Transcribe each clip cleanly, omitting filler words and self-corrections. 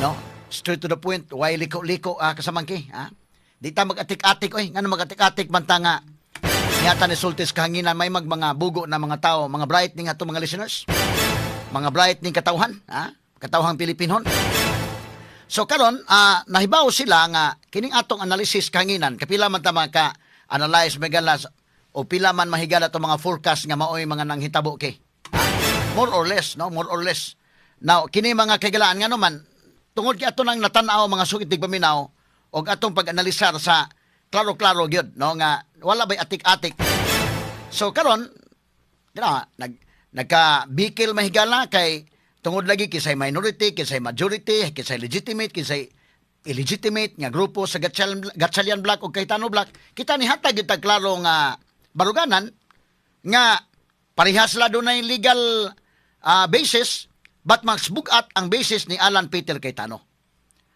No? Straight to the point, why liko-liko, kasamangki, ha? Di ta mag-atik-atik oy, ngano mag-atik-atik man ta nga niyata ni sultis kahanginan may mag mga bugo na mga tao, mga bright ning ato mga listeners. Mga bright ning katawhan, ha? Katawhang Pilipinhon. So karon, nahibaw sila nga kining atong analysis kahanginan, kapila man ta maka analyze megalas o pila man mahigala to mga forecast nga maoy mga nanghitabo kay. More or less, no? More or less. Now, kini mga kagalaan nga naman, tungod kay ato nang natanaw, mga sukit paminaw og atong pag-analisar sa klaro-klaro gyud, no, nga wala bay atik-atik. So karon, dira nagka bikil mahigala kay tungod lagi kisay minority, kisay majority, kisay legitimate, kisay illegitimate nga grupo sa Gatchalian Bloc o Cayetano Bloc. Kita ni hatag gyud tag klaro nga baruganan nga parehas la dunay legal basis, but mas bugat ang basis ni Alan Peter Cayetano.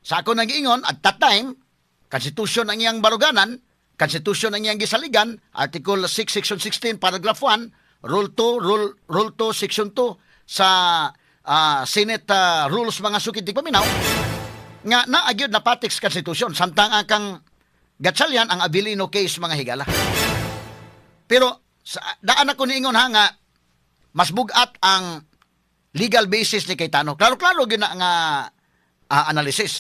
Sa ako nag-ingon, at that time, Constitution ang iyang baruganan, Constitution ang iyang gisaligan, Article 6, Section 16, Paragraph 1, Rule 2, Rule 2, Section 2, sa Senate Rules, mga sukit di paminaw, nga naagyod na patik sa Constitution, samtang ang kang Gatchalian ang Avelino case, mga higala. Pero sa, daan ako niingon ha nga mas bugat ang legal basis ni Cayetano. Klaro-klaro gyud na nga analysis.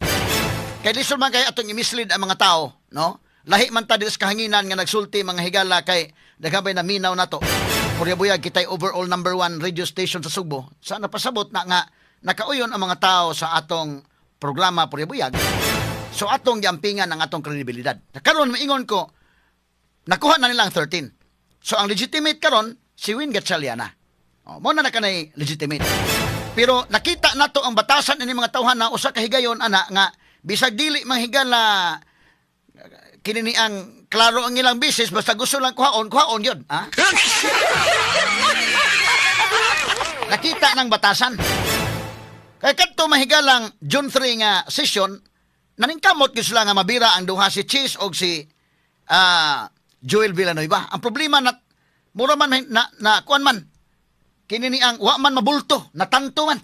Kay lisod man kay atong i-mislead ang mga tao, no? Lahi man ta diri sa kahanginan nga nagsulti, mga higala, kay daghan bay naminaw nato. Purya buyag kitay overall number one radio station sa Sugbo. Sa napasabot na nga nakauyon ang mga tao sa atong programa Purya Buyag. So atong giampingan ang atong kredibilidad. Karon maingon ko, nakuha na nila ang 13. So ang legitimate karon si Win Gatchalian. Oh, mo na na kanay legitimate. Pero nakita nato ang batasan ini mga tawhan na usa ka higayon ana nga bisag dili manghigala kini ni ang klaro ang ilang basis, basta gusto lang kuhaon, kuhaon yun. Ha? Nakita ng batasan. Kay kadto mahigalang June 3 nga session, naningkamot gyud sila nga mabira ang duha, si Chiz og si Joel Villanueva. Ang problema na mura man na, na kuan man kini ni ang wa man mabulto, natanto man.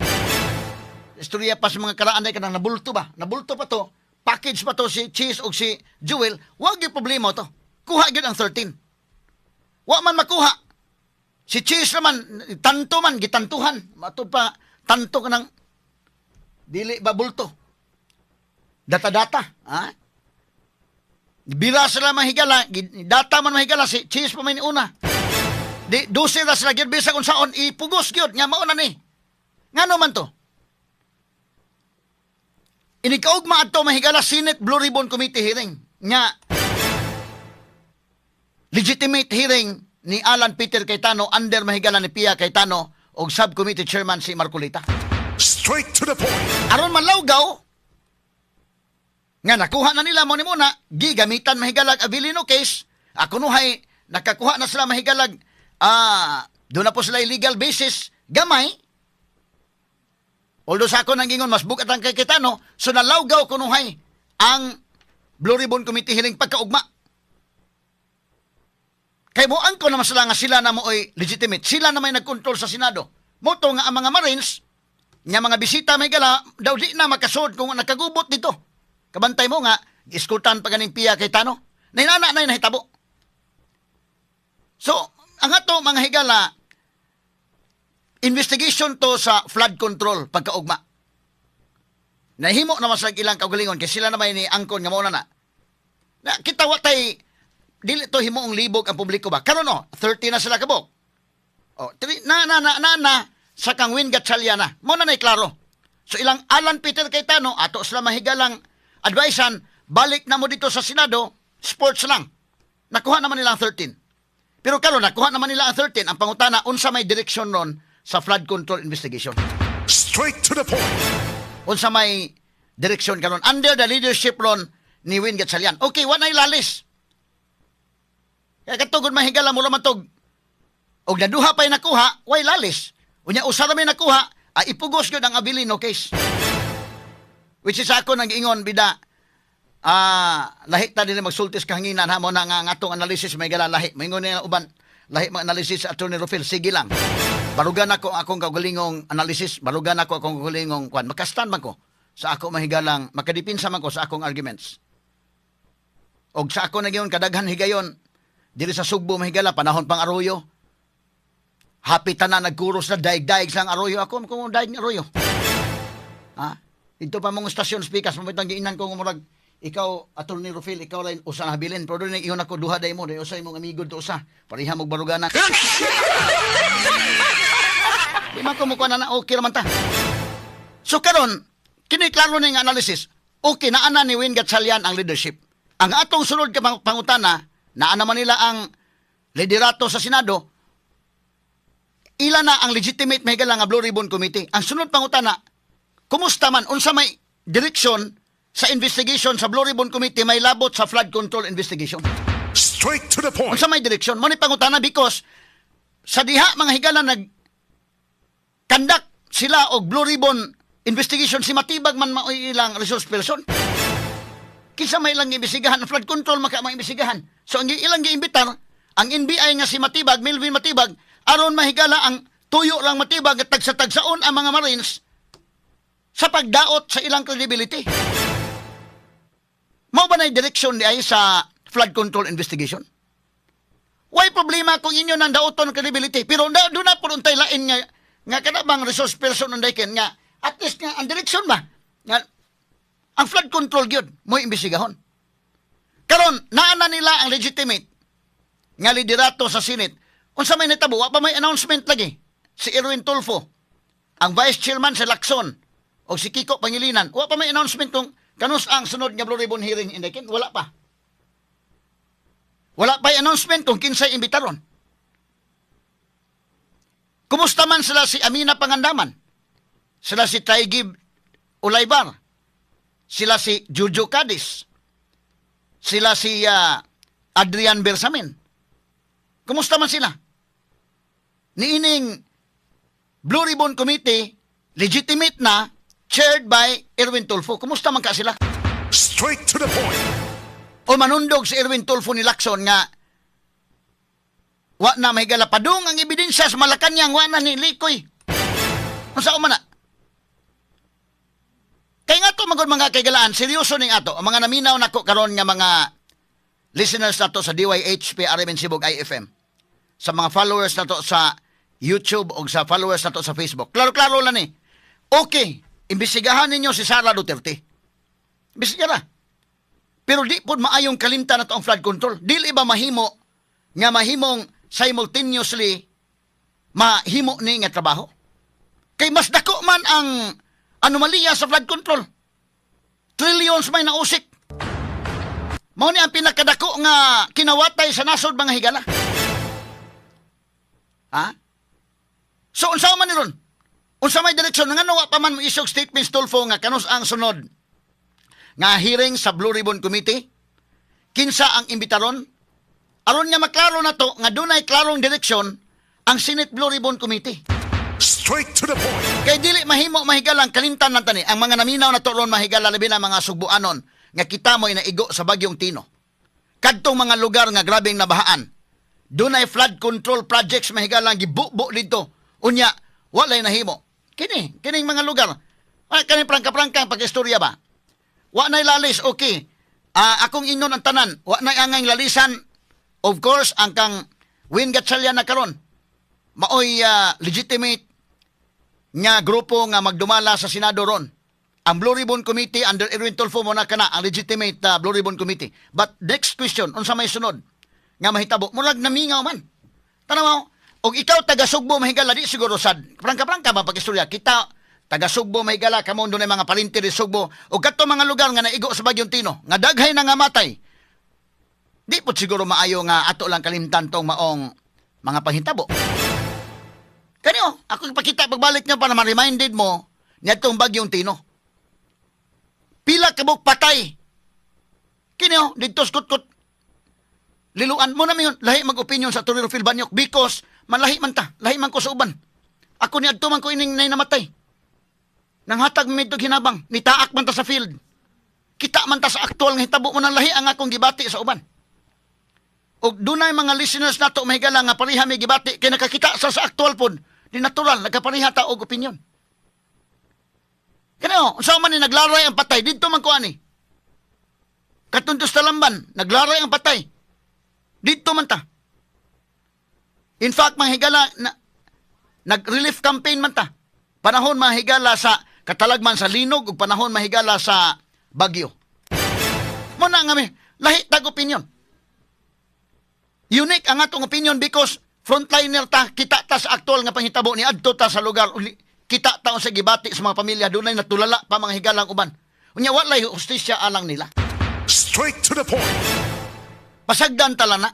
Istorya pa sa mga karaan ay kanang nabulto ba? Nabulto pa to. Package pa to si Chiz og si Joel. Wa gyud problema to. Kuha gyud ang 13. Wa man makuha. Si Chiz naman, tanto man, gitantuhan. Mato pa, tanto ka ng dili ba bulto. Data-data. Ha? Bira sila mahigala, data man mahigala, si Chiz pa may una. Di, 12 ra sila gyud, bisag unsaon, ipugos gyud, nga mauna ni. Ngano man to? Inikaugma adto mahigala Senate Blue Ribbon Committee hearing nga legitimate hearing ni Alan Peter Cayetano under mahigala ni Pia Cayetano og subcommittee chairman si Marcoleta. Straight to the point. Aron manlawgaw nga nakuha na nila mo ni muna, gigamitan mahigalag Avelino case. Ako nuhay nakakuha na sila mahigalag, doon na po sila legal basis gamay. Although sa ako nang ingon mas bugat ang kay Cayetano, so nalawgaw kunuhay ang Blue Ribbon Committee hearing pagkaugma. Kay moang ko naman sila nga sila na mooy legitimate. Sila na may nagkontrol sa Senado. Moto nga ang mga Marines, nga mga bisita may gala, daw di na makasod kung nakagubot dito. Kabantay mo nga, iskultan pa ganing Pia Cayetano. Nahinana na nahitabo. So, ang ato mga higala, investigation to sa flood control pagkaugma. Nahimo naman sa ilang kaugalingon kay sila naman ni angkon nga mao na na. Na kita wa tay dili to himuong libog ang publiko ba. Karon no, 30 na sila kabok. Oh, na na na na na sa kang Win Gatchalian na. Mo na nay klaro. So ilang Alan Peter Cayetano ato sila mahigalang advisean, balik na mo dito sa Senado, sports lang. Nakuha naman nila ang 13. Pero karon nakuha naman nila ang 13, ang pangutana, unsa may direksyon ron sa flood control investigation? Straight to the point. Unsa may direksyon karon under the leadership ron ni Win Gatchalian? Okay, wa nay lalis. Kaya katugod mahigala mo man tog og naduha pa'y nakuha, way lalis. Unya usa ra may nakuha, ay ipugos gyud ang Avelino case. Which is ako nang ingon bida, lahi ta dinhi magsultis kahanginan ha, mo na nga ang atong analysis may gala lahi. Maingon niya uban lahi mga analysis sa Attorney Rufil, sige lang. Barugan ako akong kaugalingong analysis, barugan ako akong kaugalingong kwan. Makastan man ko. Sa ako mahigalang, makadipinsa man ko sa akong arguments. Og sa ako na gyud kadaghan higayon, diri sa Sugbo, mahigala, panahon pang Arroyo. Happy tanan nagkuros na daig-daig sang Arroyo. Ako kung daig ni Arroyo. Ha? Dito pa mong istasyon speakers, mabitang giinan ko nga murag ikaw, Atty. Rufil, ikaw lang usa na habilin. Pero doon ingon ako duha day mo, day usa imong amigo to usa. Pareha mo barugana. Di man ko mukuha na na okay raman ta. So karon, kini klaro ni nga analysis. Okay, naa na ni Win Gatchalian ang leadership. Ang atong sunod ka pangutana, naa naman nila ang liderato sa Senado, ila na ang legitimate, mahigala, nga Blue Ribbon Committee. Ang sunod pangutana, kumusta man, unsa may direksyon sa investigation sa Blue Ribbon Committee may labot sa flood control investigation? Straight to the point. Unsa may direksyon? Mo ni pangutana because sa diha, mga higala, nag conduct sila og Blue Ribbon investigation, si Matibag man mao'y ilang resource person. Kinsa may ilang imbestigahan? Ang flood control maka mga imbestigahan. So ang ilang giimbitar ang NBI nga si Matibag, Melvin Matibag, aron mahigala ang tuyo lang Matibag at tagsa-tagsaon ang mga Marines sa pagdaot sa ilang credibility. Mao ba na direksyon di ay sa flood control investigation? Why problema kung inyo nang daoton ang credibility? Pero na, doon na po untay lain nga nga kada bang resource person unday ken nga at least nga ang direksyon ba nga ang flood control gyud mo imbestigahon. Karon naa na nila ang legitimate nga liderato sa Senate. Unsa may nitabo? Wa pa may announcement lagi. Si Erwin Tulfo, ang vice chairman si Lacson, o si Kiko Pangilinan, wa pa may announcement kung kanus ang sunod nga Blue Ribbon hearing in the. Wala pa. Wala pa announcement kung kinsay imbitaron. Kumusta man sila si Amina Pangandaman? Sila si Trygve Olaivar? Sila si Jojo Cadiz? Sila si Adrian Bersamin? Kumusta man sila? Niining Blue Ribbon Committee, legitimate na, chaired by Erwin Tulfo. Kumusta man ka sila? Straight to the point. O manundog si Erwin Tulfo ni Lacson nga wa na mahigala padung ang ebidensya sa Malacanang, wa na ni likoy. Unsa man na? Kay nga to magod, mga kaigalaan, seryoso ning ato. Ang mga naminaw nako karon nga mga listeners nato sa DYHP RMN Sibug IFM. Sa mga followers nato sa YouTube o sa followers nato sa Facebook. Klaro-klaro lang ni. Okay, imbestigahan ninyo si Sara Duterte. Imbestigahan. Pero di pod maayong kalimtan nato ang flood control. Dili ba mahimo nga mahimong simultaneously mahimo ni nga trabaho? Kay mas dako man ang anomalya sa flood control. Trillions may nausik. Mao ni ang pinakadako nga kinawatay sa nasod, mga higala. Ha? So unsa man ni ron? Unsa may direksyon nga wa pa man mo isog statements Tulfo nga kanus ang sunod nga hearing sa Blue Ribbon Committee? Kinsa ang imbitaron? Aron nga maklaro na to nga dunay klarong direksyon ang Senate Blue Ribbon Committee. Straight to the point. Kay dili mahimo, mahigalang kalimtan lang tani ang mga naminaw na to ron, mahigala, labi na mga Sugbuanon nga kita mo'y naigo sa bagyong Tino. Kadtong mga lugar nga grabeng nabahaan. Dunay flood control projects, mahigalang, gibubo dito. Unya, walay nahimo. Kini, kining mga lugar. Ay, kani prangka-prangka pag-istorya ba? Wa na'y lalis, okay. Ah, akong ingon ang tanan, wa na'y angay lalisan. Of course, ang kang Win Gatchalian na karon maoy legitimate nga grupo nga magdumala sa Senado ron. Ang Blue Ribbon Committee under Erwin Tulfo mo na kana ang legitimate Blue Ribbon Committee. But next question, unsa may sunod nga mahitabo? Murag namingaw man. Tanaw, og ikaw taga Sugbo, mahigala, di siguro sad. Prangka-prangka ba pag-istorya? Kita taga Sugbo, mahigala, kamo dunay mga parinti di Sugbo ug kadto mga lugar nga naigo sa bagyong Tino nga daghay na nga matay. Di po siguro maayo nga ato lang kalimtan tong maong mga panghitabo. Kani oh, ako ipakita pagbalik niyo para ma-reminded mo niadtong bagyong Tino. Pila kabuk patay. Kini oh, didto sa Kutkot. Liloan mo na mayon, lahi mag-opinion sa Torero Phil Banyok because manlahi man ta, lahi man ko sa uban. Ako ni adto man ko ining nay namatay. Nanghatag mi og hinabang, nitaak man ta sa field. Kita man ta sa aktual nga hitabo mo nang lahi ang akong gibati sa uban. Og dunay mga listeners nato, mahigala, nga pareha may gibati kay nakakita sa aktual pod. Di natural nagkapareha ta og opinion. Kani, unsa man ni naglaray ang patay didto man ko ani. Katuntos Talamban, naglaray ang patay. Didto man ta. In fact, mga higala, na, nag-relief campaign man ta. Panahon, mga higala, sa katalagman sa linog ug panahon, mahigala, sa bagyo. Mao na nga mi, lahi tag opinion. Unique ang atong opinion because frontliner ta, kita ta sa aktual nga panghitabo ni adto ta sa lugar, uli, kita ta sa gibati sa mga pamilya, dunay natulala pa, mga higalang uban. Unya walay hustisya alang nila. Straight to the point. Pasagdan tala na.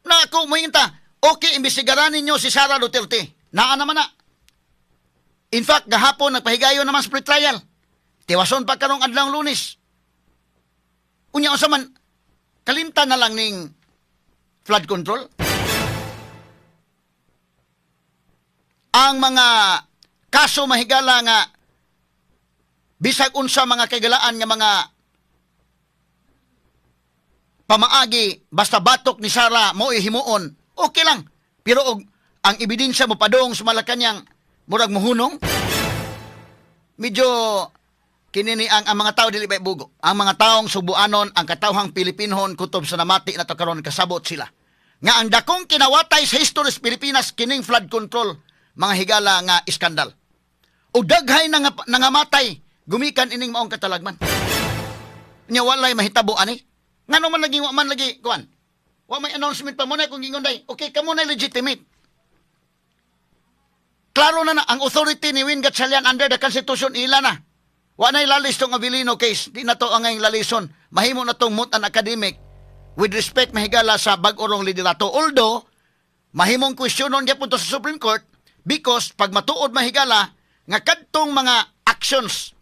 Na ako mo ta, okay, imbestigaran ninyo si Sara Duterte. Naa naman na. In fact, gahapon nagpahigayon naman sa pre-trial. Tiwason pa karong adlaw Lunes. Unya unsa man kalimtan na lang ning flood control? Ang mga kaso, mahigala, nga bisag unsa mga kaigalaan nga mga pamaagi basta batok ni Sara mo himuon, okay lang. Pero og ang ebidensya mo padong sa Malacañang murag muhunong, medyo kinini ang mga tao dili ba bugo. Ang mga taong Sugbuanon, ang katawhang Pilipinhon kutob sa namati na to karon, kasabot sila nga ang dakong kinawatay sa history sa Pilipinas kining flood control, mga higala, nga iskandal. O daghay na nga, nangamatay gumikan ining maong katalagman. Nya walay mahitabo ani. Ngano man lagi wa man lagi kuan? Wa may announcement pa mo na kung gingon day. Okay, kamo na legitimate. Klaro na na ang authority ni Win Gatchalian under the Constitution, ila na. Wa na ilalis tong Avelino case. Di na to ang ngayong lalison. Mahimo na tong moot and academic with respect, mahigala, sa bag-orong liderato. Although, mahimong kwestiyonon gyapon to sa Supreme Court because pag matuod, mahigala, nga kadtong mga actions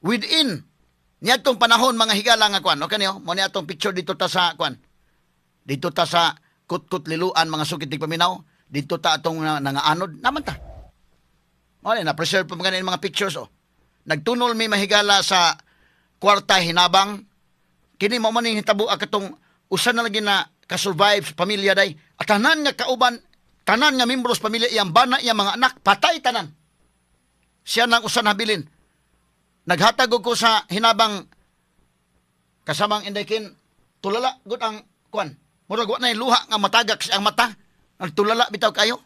within niadtong panahon, mga higala, nga kwan. Okay niyo, mo ni atong picture dito ta sa kwan. Dito ta sa Kutkut Liloan, mga sukit paminaw. Dito ta atong nangaanod naman ta. Mo ni na preserve pa mga mga pictures, oh. Nagtunol mi, mahigala, sa Kwarta Hinabang. Kini mo man ning hitabo katong usa na lagi na ka-survive sa pamilya day. At tanan nga kauban, tanan nga membros pamilya, iyang bana, iyang mga anak, patay tanan. Siya nang usa nabilin. Naghatag og ko sa Hinabang kasamang Indaykin, tulala gud ang kuan. Murag wa na luha nga matagak sa ang mata. Nagtulala bitaw kayo.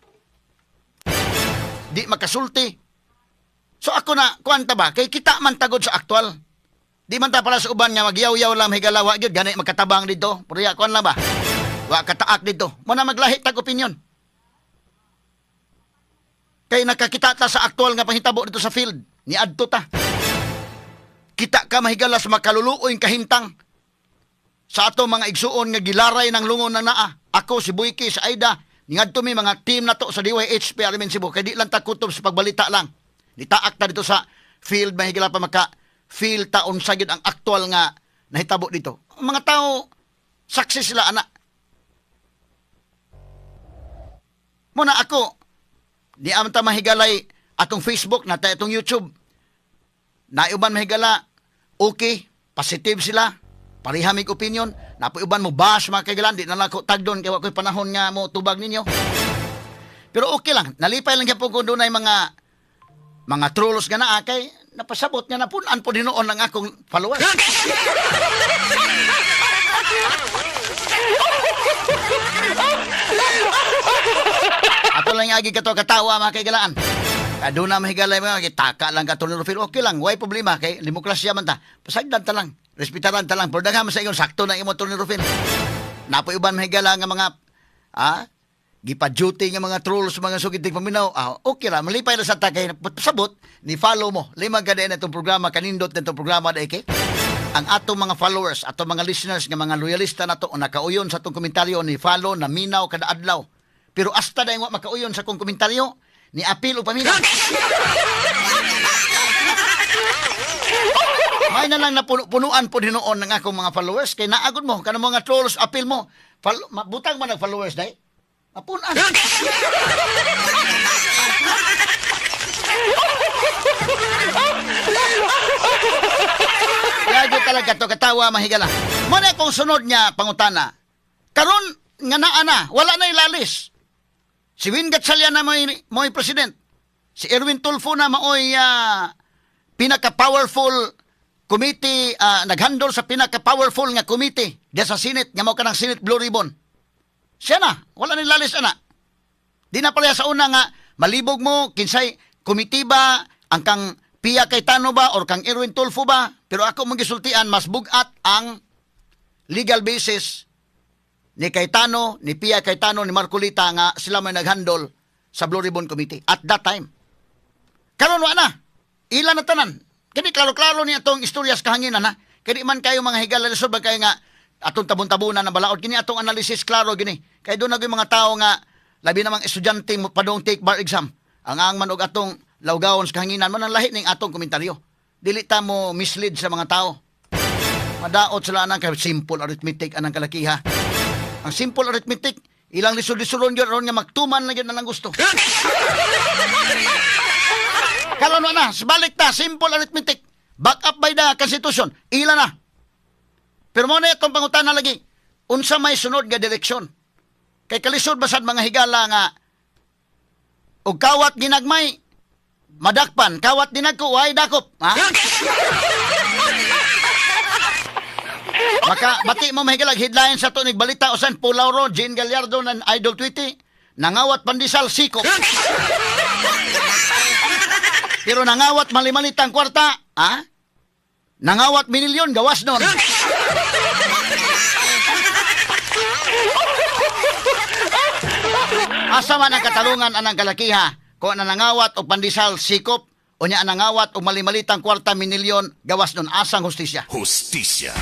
Di makasulti. So ako na kuan ta ba kay kita man tagod sa aktual. Di man ta para sa uban nga magyaw-yaw lang, higala, wa gyud gani magkatabang dito. Pero ya kuan lang ba? Wa kataak dito. Mo na maglahi tag opinion. Kay nakakita ta sa aktual nga panghitabo dito sa field. Niadto ta. Kita ka, mahigala, sa makaluluoy kahimtang sa ato mga igsuon nga gilaray ng lungon ng naa. Ako, si Buyki, si Aida, ngadto mi mga team nato sa DYHP Arimen Cebu kay di lang ta kutob sa pagbalita lang. Nitaak ta dito sa field, mahigala, pa maka feel ta unsa gyud ang aktual nga nahitabo dito. Ang mga tao saksi sila ana. Muna ako di am ta, mahigalay, atong Facebook na ta atong YouTube. Naiuban, mahigala, okay, positive sila. Pareha mig opinion. Napoy uban mo bash, mga kaigalan, di na lang ko tagdon kay wa ko'y panahon nga mo tubag ninyo. Pero okay lang, nalipay lang gyapon kung dunay mga trolls nga naa kay napasabot nga napun-an po hinuon ang akong followers. Ato lang agi kato katawa, mga kaigalaan. Doon na mahigalay mga taka lang ka Rufil. Okay lang, way problema kay demokrasya man ta. Pasagdan ta lang, respetaran ta lang. Pero daghan man sa ingon sakto na imo, Tony Rufil. Napoy uban, mahigala, nga mga gipa-duty nga mga trolls, mga sugid paminaw. Ah, okay ra, malipay ra sa ta kay sabot ni follow mo. Lima ka na itong programa, kanindot na itong programa dai kay ang atong mga followers, atong mga listeners nga mga loyalista nato nakauyon sa atong komentaryo, ni follow na minaw kada adlaw. Pero hasta dahil wa makauyon sa akong komentaryo, ni apil o paminaw. May na lang napuno-punuan po hinuon ng akong mga followers kay naagod mo kanang mga trolls apil mo. Follow, butang man ang followers dai. Mapunan. Lagi talaga to katawa, mahigala. Mo na akong sunod niya pangutana. Karon nga naa na, wala na ilalis. Si Win Gatchalian na mo'y president. Si Erwin Tulfo na maoy pinaka-powerful committee, naghandle sa pinaka-powerful nga committee diya sa Senate, nga mao kanang Senate Blue Ribbon. Siya na, wala ni lalis ana. Di na pareha sa una nga malibog mo kinsay committee ba, ang kang Pia Cayetano ba or kang Erwin Tulfo ba, pero ako mong gisultian, mas bugat ang legal basis ni Cayetano, ni Pia Cayetano, ni Marcoleta nga sila may naghandle sa Blue Ribbon Committee at that time. Karon wa na. Ila na tanan. Kini klaro-klaro ni atong istorya sa kahanginan ha. Kini man kayo mga higala, lisod ba kayo nga atong tabon-tabunan ng balaod. Kini atong analysis, klaro gini. Kay doon na mga tao nga labi namang estudyante mo padong take bar exam. Ang man og atong lawgawon sa kahanginan man ang lahi ning atong komentaryo. Dili ta mo mislead sa mga tao. Madaot sila anang kay simple arithmetic anang kalakiha. Ang simple arithmetic, ilang lisod-lisodon gyud aron nga magtuman na gyud na lang gusto. Karon wa na, balik ta, simple arithmetic. Back up by the Constitution, ila na. Pero mo na itong pangutana lagi, unsa may sunod nga direksyon? Kay kalisod basad mga higala nga og kawat ginagmay, madakpan, kawat dinagko, way dakop. Ha? Maka bati mo mahigalag headline sa to balita usan Pulaw Ro, Jane Gallardo nan Idol Tweety, nangawat pandesal sikop. Pero nangawat malimalitang kwarta, ha? Nangawat minilyon gawas nun. Asa man ang katalungan anang kalakiha kung nangawat og pandesal sikop o nya nangawat og malimalitang kwarta minilyon gawas nun, asang hustisya? Hustisya.